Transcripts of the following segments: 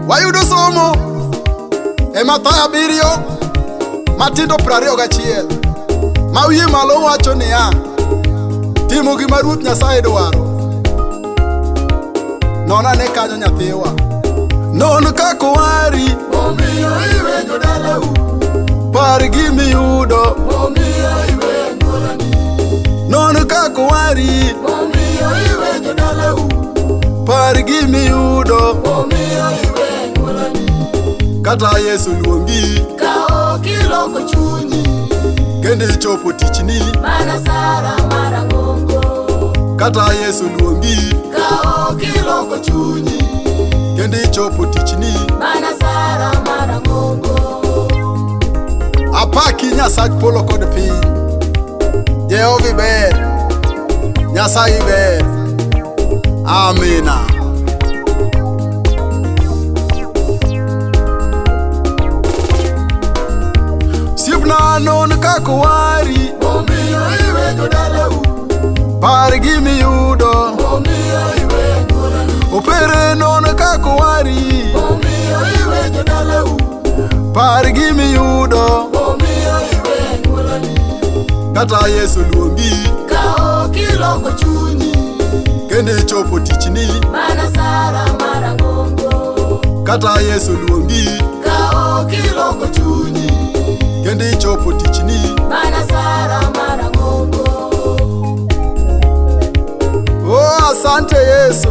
Wayudo somo e Mathayo 7 matindo 21 ma wiye malo wacho niya, timo gima Ruoth Nyasaye dwaro. Non ane kanyo nyathiwa. Non kaka owari, Omiyo iwe jodalau, par gimiyudo. omiyo iwe anyuolani, Non kaka owari, omiyo iwe jodalau, par gimiyudo. omiyo iwe anyuolani. Kata Yesu luongi, Ka ok iloko chunyi, kendo ichopo tichni. mana Sara marang'ongo. Kata Yesu luongi, Ka ok iloko chunyi, kendo ichopo tichni. mana Sara marang'ongo. Apaki Nyasach polo kod piny. Jehova ber, Nyasaye ber. Amina. Osiepna non kaka owari, Omiyo iwe jodalau, par gimiyudo. omiyo iwe anyuolani, Opere non kaka owari, omiyo iwe jodalau, par gimiyudo. omiyo iwe anyuolani. Kata Yesu luongi, Ka ok iloko chunyi, kendo ichopo tichni. mana Sara marang'ongo. Kata Yesu luongi, Ka ok iloko chunyi, kendo ichopo tichni. mana Sara marang'ongo. Oh, asante Yesu.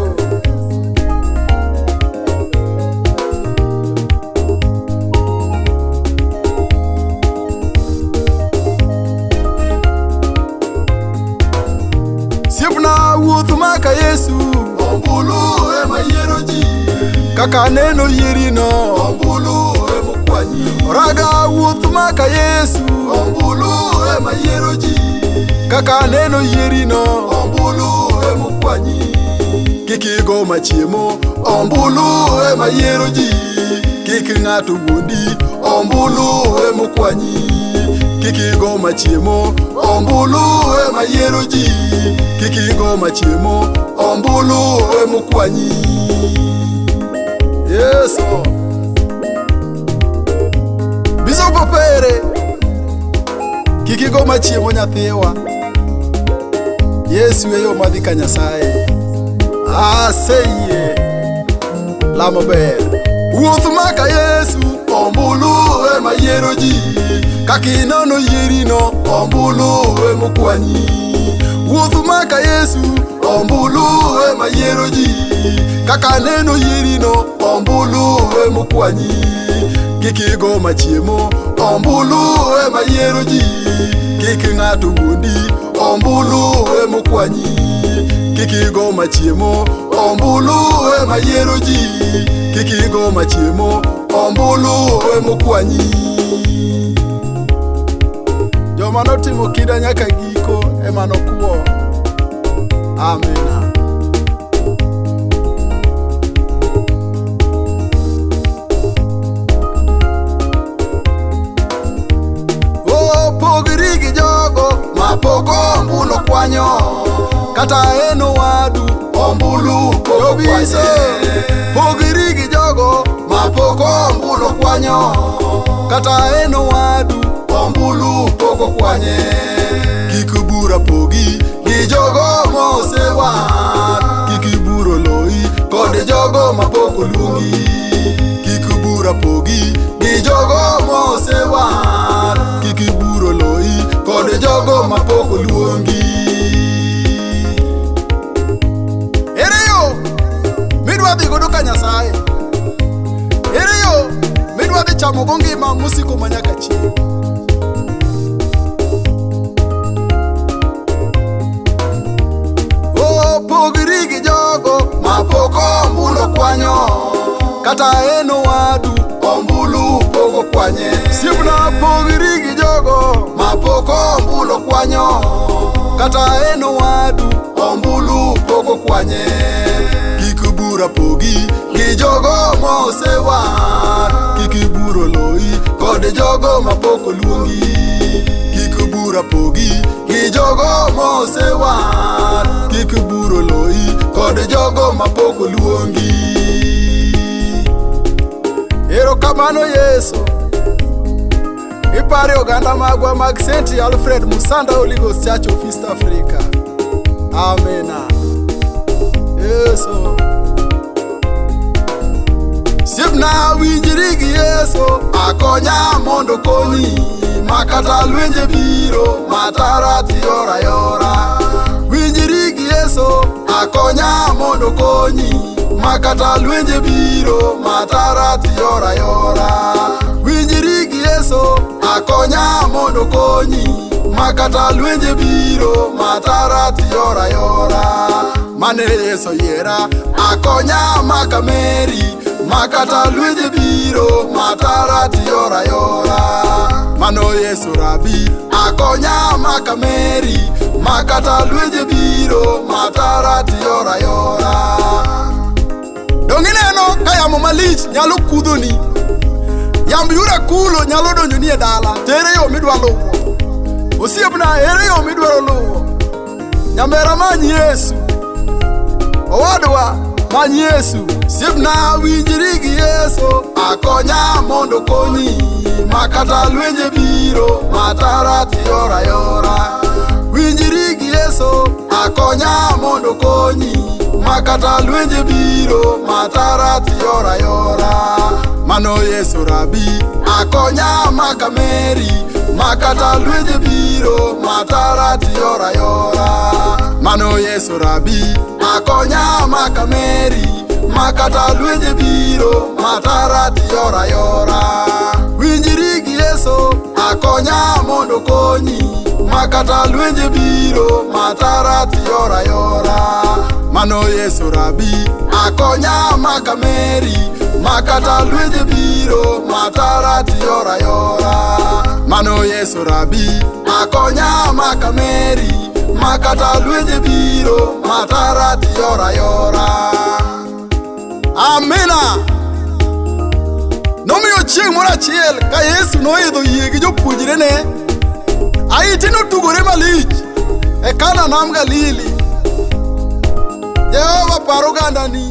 Osiepna wuoth maka Yesu, Ombulu ema yiero ji, kaka aneno yierino. ombulu ema okwanyi, Oraga wuoth maka Yesu, ombulu ema yiero ji, kaka aneno yierino. ombulu ema okwanyi, Kik igo machiemo, ombulu ema yiero ji. Kik ng'ato wuondi, ombulu ema okwanyi. Kik igo machiemo, ombulu ema yiero ji. Kik igo machiemo, ombulu ema okwanyi. Yesu. Bishop Opere, kik igo machiemo nyathiwa. Yesu e yo madhi ka Nyasaye. Aseyie. Lamo ber. Wuoth maka Yesu, ombulu ema yiero ji, kaka inono yierino, ombulu ema okwanyi, Wuoth maka Yesu, ombulu ema yiero ji, kaka aneno yierino, ombulu ema okwanyi, Kik igo machiemo, ombulu ema yiero ji, kik ng'ato wuondi, ombulu ema okwanyi, Kik igo machiemo, ombulu ema yiero ji, kik igo machiemo, ombulu ema okwanyi. Joma notimo kinda nyaka giko ema nokwo. Amina. Oh, pogri gi jogo Ma pok ombulu kwanyo, kata en owadu, ombulu pok Jobise. okwanye, Pogri gi jogo ma pok ombulu kwanyo, kata en owadu, ombulu pok okwanye, Kik bura pogi gi jogo mosewar, kik bura loyi, kod jogo mapok oluongi, kik bura pogi gi jogo mosewar, kik bura loyi, kod jogo mapok oluongi. Ere yo midwa dhi godo ka Nyasaye? Ere yo midwa dhi chamo go ngima mosiko manyaka chieng'? Oh, pogri gi jogo Ma pok ombulu kwanyo, kata en owadu, ombulu pok okwanye, Osiepna pogri gi jogo ma pok ombulu kwanyo, kata en owadu, ombulu pok okwanye, Kik bura pogi gi jogo mosewar, kik bura loyi, kod jogo mapok oluongi, kik bura pogi gi jogo mosewar, kik bura loyi, kod jogo mapok oluongi. Erokamano Yesu. Ipare oganda magwa mag St. Alfred Musanda Holy Ghost Church of East Africa. Amena. Yesu. Siepna winjri gi Yesu, akonya mondo konyi, makata lwenje biro, matara tiyora yora. Winjri gi Yesu, akonya mondo konyi, makata lwenje biro, matara tiyora yora. Winjri gi Yesu, akonya mondo konyi, makata lwenje biro, matara tiyora yora. Mane Yesu yiera, akonya maka Meri, makata lwenje biro, matara tiyora yora. Mano Yesu rabi, akonya maka Meri, makata lwenje biro, matara tiyora yora. Dong ineno ka yamo malich nyalo kudhoni. Yamb yura kulo nyalo donjoni e dala. To ere yo midwa luwo? Osiepna, ere yo midwaro luwo? Nyamera many Yesu. Owadwa many Yesu. Siepna winjri gi Yesu, akonya mondo konyi, makata lwenje biro, matara tiyora yora. Winjri gi Yesu, akonya mondo konyi, makata lwenje biro, matara tiyora yora. Mano Yesu rabi, akonya maka Meri, makata lwenje biro, matara tiyora yora. Mano Yesu rabi, akonya maka Meri, makata lwenje biro, matara tiyora yora. Winjri gi Yesu, akonya mondo konyi, makata lwenje biro, matara tiyora yora. Mano Yesu rabi, akonya maka Meri, makata lwenje biro, matara tiyora yora. Mano Yesu rabi, akonya maka Meri, makata lwenje biro, matara tiyora yora. Amina. Nomiyo chieng' moro achiel ka Yesu noidho yie gi jopuonjrene, aite notugore malich e Kana nam Galili. Jehova par ogandani.